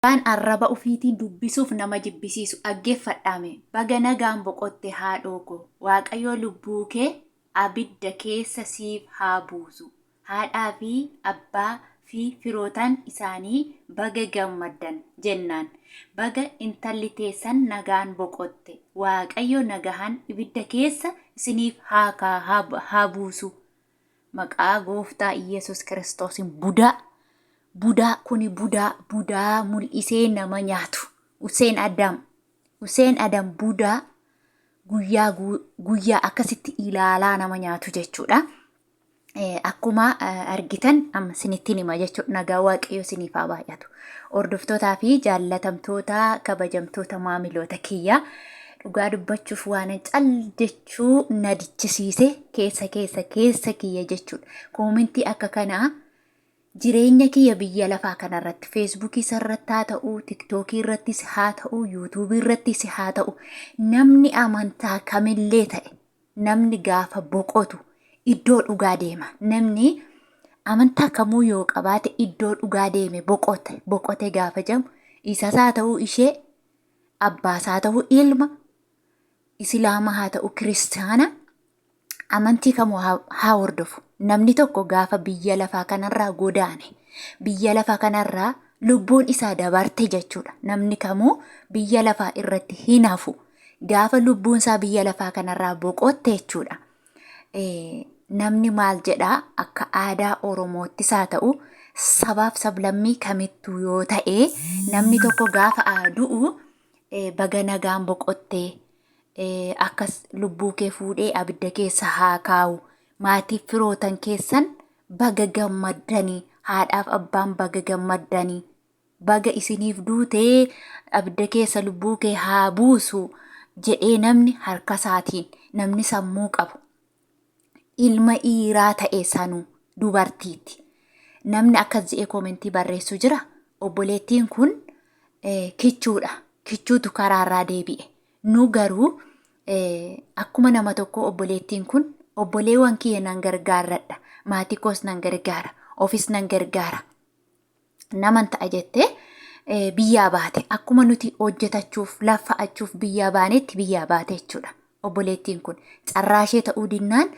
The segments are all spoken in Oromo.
Waan arraba ufiitiin dubbisuuf nama jibbisiisu dhaggeeffadhaame. Baga nagaan boqotte haadhoo koo. Waaqayyo lubbuu kee abidda keessa siif haa buusu. Haadhaa fi abbaa fi firootan isaanii baga gammaddan jennaan. Baga intalli teessan nagaan boqotte. Waaqayyo nagahan ibidda keessa isiniif haa haa buusu. Maqaa gooftaa Iyyasuus Kiristoosiin budaa budaa kuni budaa budaa mul'isee nama nyaatu. Hussein Adam Hussein Adam budaa guyyaa guyyaa akkasitti ilaalaa nama nyaatu jechuudha. Akkuma argitan amma sinittiin hima jechuudha. Nagaa Waaqayyo siniif haa baay'atu. Hordoftootaa fi jaallatamtoota kabajamtoota maamiloota kiyyaa dhugaa dubbachuuf waan cal jechuu na dichisiise keessa keessa keessa kiyya jechuudha. Koomentii akka kanaa jireenya kiyya biyya lafaa kanarratti feesbuukii irratti haa ta'u, tiktookii irrattis haa ta'u, yuutuubii irrattis haa ta'u, namni amantaa kamillee ta'e namni gaafa boqotu iddoo dhugaa deema. Namni amantaa kamuu yoo qabaate iddoo dhugaa deeme boqote boqote gaafa jedhamu isas haa ta'u ishee abbaas haa ta'u ilma isilaama haa ta'u kiristaana amantii kamuu haa hordofu. Namni tokko gaafa biyya lafaa kanarraa godaane biyya lafaa kanarraa lubbuun isaa dabarte jechuudha. Namni kamuu biyya lafaa irratti hin hafu. Gaafa lubbuun isaa biyya lafaa kanarraa boqotte jechuudha. Namni maal jedhaa akka aadaa Oromoottis haa ta'u sabaaf sablammii kamittuu yoo ta'e namni tokko gaafa du'u baga nagaan boqottee akkas lubbuu kee fuudhee abidda keessa haa kaa'u maatiif firootan keessan baga gammaddanii haadhaaf abbaan baga gammaddanii baga isiniif duutee abidda keessa lubbuu kee haa buusu jedhee namni harka isaatiin namni sammuu qabu ilma dhiiraa ta'e sanuu dubartiitti namni akkas jedhee koomentii barreessu jira. Obboleettiin kun kichuudha. Kichuutu karaarraa deebi'e. Nu garuu akkuma nama tokko obboleettiin kun obboleewwan kiyya nan gargaarradha. Maatii koos nan gargaara. Ofis nan gargaara. Naman ta'a jettee biyyaa baate. Akkuma nuti hojjetachuuf laffa'achuuf biyyaa baanetti biyyaa baate jechuudha. Obboleettiin kun carraa ishee ta'uu dinnaan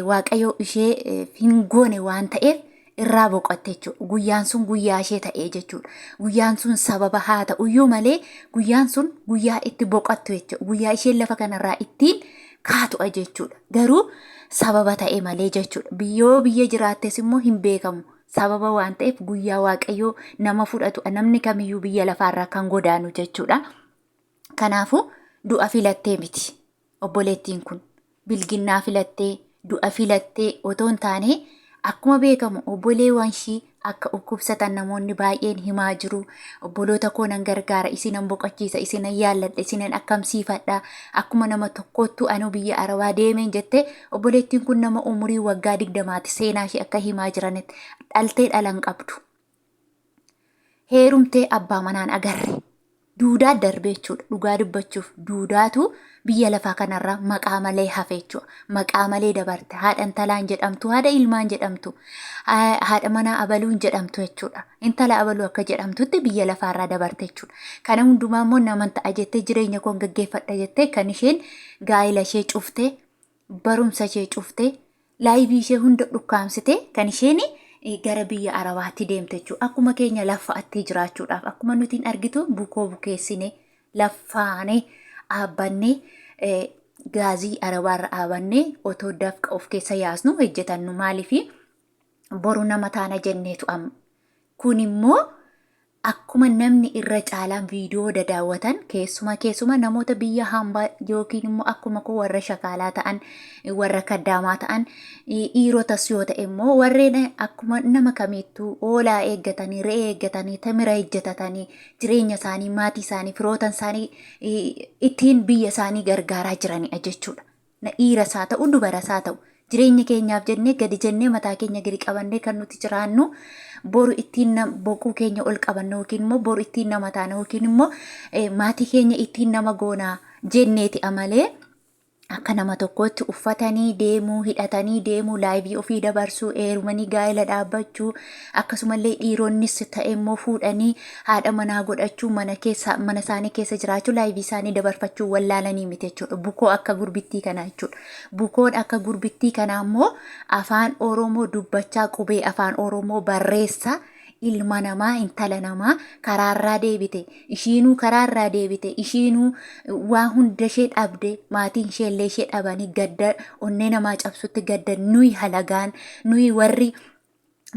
Waaqayyo ishee hin goone waan ta'eef irraa boqotte jechuudha. Guyyaan sun guyyaa ishee ta'ee jechuudha. Guyyaan sun sababa haa ta'uyyuu malee guyyaan sun guyyaa itti boqottu jechuudha. Guyyaa isheen lafa kanarraa ittiin kaatu'a jechuudha. Garuu sababa ta'e malee jechuudha. Biyyoo biyya jiraattes immoo hin beekamu. Sababa waan ta'eef guyyaa Waaqayyoo nama fudhatu namni kamiyyuu biyya lafaarraa kan godaanu jechuudha. Kanaafuu du'a filattee miti obboleettiin kun bilginnaa filattee du'a filattee otoo hin taane akkuma beekamu obboleewwan ishii akka dhukkubsatan namoonni baay'een himaa jiru. Obboloota koo nan gargaara, isinan boqochiisa, isinan yaalladha, isinan akkamsiifadha. Akkuma nama tokkoottuu anuu biyya Arabaa deemeen jette obboleettiin kun nama umurii waggaa 20ti seenaa ishee akka himaa jiranitti dhaltee dhala hin qabdu. Heerumtee abbaa manaan agarre. Duudaa darbe jechuudha. Dhugaa dubbachuuf duudaatu biyya lafaa kanarraa maqaa malee hafe jechuudha. Maqaa malee dabarte. Haadha intalaan jedhamtu, haadha ilmaan jedhamtu, haadha manaa abaluun jedhamtu jechuudha. Intala abaluu akka jedhamtutti biyya lafaarraa dabarte jechuudha. Kana hundumaa immoo naman ta'a jettee jireenya koon gaggeeffadha jettee kan isheen gaa'ela ishee cuftee barumsa ishee cuftee laayivii ishee hunda dhukkaamsitee kan isheen gara biyya Arabaatti deemte jechuudha. Akkuma keenya laffa'attee jiraachuudhaaf akkuma nuti hin argitu bukoo bukeessine laffaane dhaabbannee gaazii Arabaarra dhaabannee otoo dafqa of keessa yaasnu hojjetannu maaliifi boru nama taana jenneetu amma. Kun immoo akkuma namni irra caalaan viidiyoo dadaawwatan keessuma keessuma namoota biyya hambaa yookiin immoo akkuma koo warra shakaalaa ta'an warra kaddaamaa ta'an dhiirotas yoo ta'e immoo warreen akkuma nama kamiittuu hoolaa eeggatanii re'ee eeggatanii tamira ejjetatanii jireenya isaanii maatii isaanii firootan isaanii ittiin biyya isaanii gargaaraa jiranidha jechuudha. Na dhiiras haa ta'u dubaras haa ta'u jireenya keenyaaf jennee gadi jennee mataa keenya gadi qabannee kan nuti jiraannu boru ittiin boquu keenya ol qabanna yookiin immoo boru ittiin nama taana yookiin immoo maatii keenya ittiin nama goonaa jenneeti amalee Akka nama tokkootti uffatanii deemuu, hidhatanii deemuu, laayivii ofii dabarsuu, eerumanii gaa'ela dhaabbachuu, akkasumallee dhiironnis ta'e immoo fuudhanii haadha manaa godhachuu, mana keessa mana isaanii keessa jiraachuu, laayivii isaanii dabarfachuu wallaalanii miti jechuudha. Bukoo akka gurbittii kanaa jechuudha. Bukoon akka gurbittii kanaa immoo afaan Oromoo dubbachaa qubee afaan Oromoo barreessaa ilma namaa intala namaa karaarraa deebite ishiinuu karaarraa deebite ishiinuu waa hunda ishee dhabde maatiin ishee illee ishee dhabanii gadda onnee namaa cabsutti gadda nuyi halagaan nuyi warri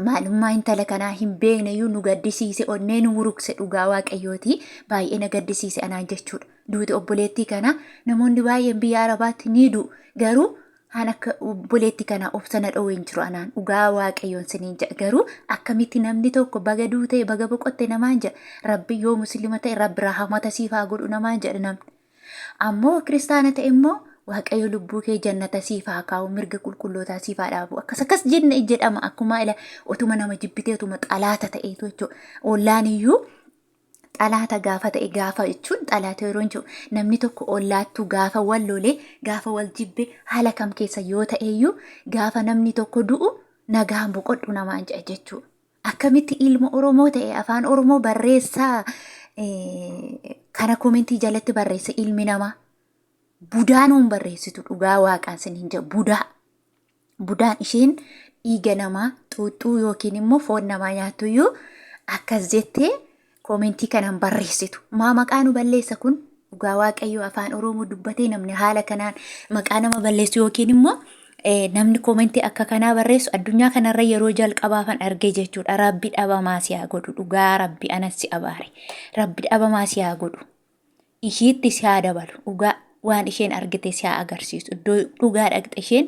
maalummaa intala kanaa hin beekne iyyuu nu gaddisiise onnee nu wurukse dhugaa waaqayyooti baay'ee na gaddisiise anaan jechuudha duuti obboleettii kana namoonni baay'een biyya arabaatti ni du'u garuu Haan akka obboleetti kanaa obsa na dhoowwe hin jiru anaan dhugaa waaqayyoon siniin jedha garuu akkamitti namni tokko baga duutee baga boqotte namaan jedha rabbi yoo muslima ta'e rabbi rahamata siif haa godhu namaan jedha namni ammoo kiristaana ta'e immoo waaqayyo lubbuu kee jannata siif haa kaa'u mirga qulqullootaa siif haa dhaabu akkas akkas jenne jedhama akkuma ila otuma nama jibbitee otuma xalaata ta'eetu jechuudha ollaan iyyuu Xalaata gaafa ta'e gaafa jechuun xalaata yeroo hin jiru namni tokko ollaattuu gaafa wal lole gaafa wal jibbe haala kam keessa yoo ta'eyyuu gaafa namni tokko du'u nagaan boqodhu namaan jedha jechuudha. Akkamitti ilma Oromoo ta'e afaan Oromoo barreessaa kana komentii jalatti barreessa ilmi namaa. Budaa nuun barreessitu dhugaa waaqaan sin hin jedhu budaa. Budaan isheen dhiiga namaa xuuxxuu yookiin immoo foon namaa nyaattuyyuu akkas jettee koomentii kanaan barreessitu. Maa maqaa nu balleessa kun dhugaa waaqayyoo afaan Oromoo dubbatee namni haala kanaan maqaa nama balleessu yookiin immoo namni koomentii akka kanaa barreessu addunyaa kanarra yeroo jalqabaafan arge jechuudha. Rabbi dhabamaa si haa godhu dhugaa rabbi anas si abaare. Rabbi dhabamaa si haa godhu. Ishiitti si haa dabalu dhugaa waan isheen argite si haa agarsiisu iddoo dhugaa dhaqxe isheen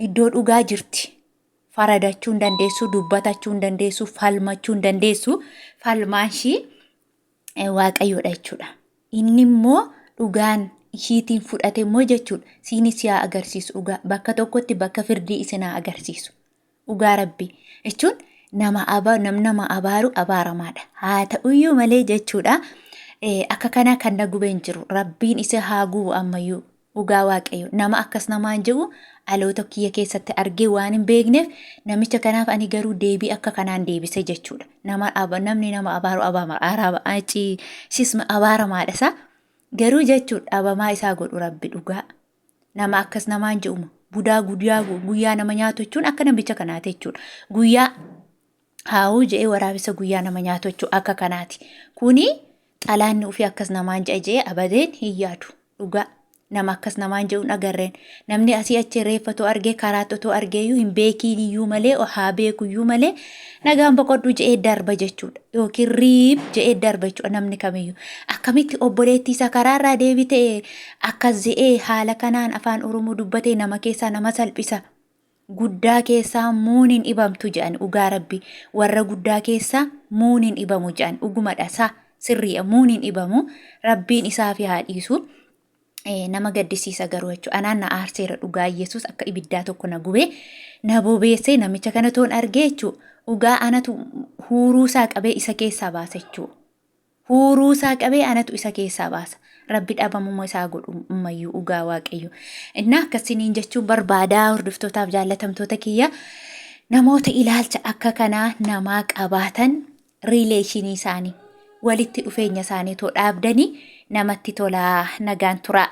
iddoo dhugaa jirti faradachuu hin dandeessu dubbatachuu hin dandeessu falmachuu hin dandeessu falmaan ishii waaqayyoodha jechuudha inni immoo dhugaan ishiitiin fudhate immoo jechuudha siinis si haa agarsiisu dhugaa bakka tokkotti bakka firdii isin haa agarsiisu Dhugaa rabbi jechuun nama aba nam nama abaaru abaaramaadha. Haa ta'uyyuu malee jechuudha. Akka kanaa kan na gube hin jiru. Rabbiin isa haa gubu ammayyuu. Dhugaa waaqayyo nama akkas namaan jedhu dhaloota kiyya keessatti argee waan hin beekneef namicha kanaaf ani garuu deebii akka kanaan deebise jechuudha. Nama aba namni nama abaaru abaama araaba achi sisma abaaramaadha isaa garuu jechuudha dhabamaa isaa godhu rabbi dhugaa. Nama akkas namaan je'uma. Budaa guyyaa guyyaa nama nyaatu jechuun akka namicha kanaati jechuudha. Guyyaa haawuu je'ee waraabessa guyyaa nama nyaatu jechuudha akka kanaati. Kuni xalaanni ofii akkas namaan je'a je'ee abadeen hin yaadu. Dhugaa nama akkas namaan je'uun agarreen. Namni asii achi reeffa otoo argee karaatti otoo argeeyyuu hin beekiin iyyuu malee haa beekuyyuu malee nagaan boqodhu je'ee darba jechuudha. Yookiin riib je'ee darba jechuudha namni kamiyyuu. Akkamitti obboleettii isaa karaarraa deebite akkas je'ee haala kanaan afaan Oromoo dubbatee nama keessaa nama salphisa. Guddaa keessaa muun hin dhibamtu jedhan dhugaa rabbi. Warra guddaa keessaa muun hin dhibamu jedhan dhugumadha sa sirriidha muun hin dhibamu rabbiin isaafi haa dhiisu. Nama gaddisiisa garuu jechuudha. Anaan na aarseera dhugaa Yesuus akka ibiddaa tokko na gubee na bobeessee namicha kana toon argee jechuudha. Dhugaa anatu huuruu isaa qabee isa keessaa baasa jechuudha. Huuruu isaa qabee anatu isa keessaa baasa. Rabbi dhabamuma isaa godhu ammayyuu dhugaa waaqayyo. Innaa akkasiniin jechuun barbaadaa hordoftootaaf jaallatamtoota kiyya namoota ilaalcha akka kanaa namaa qabaatan riileeshinii isaanii walitti dhufeenya isaanii too dhaabdanii namatti tolaa nagaan turaa.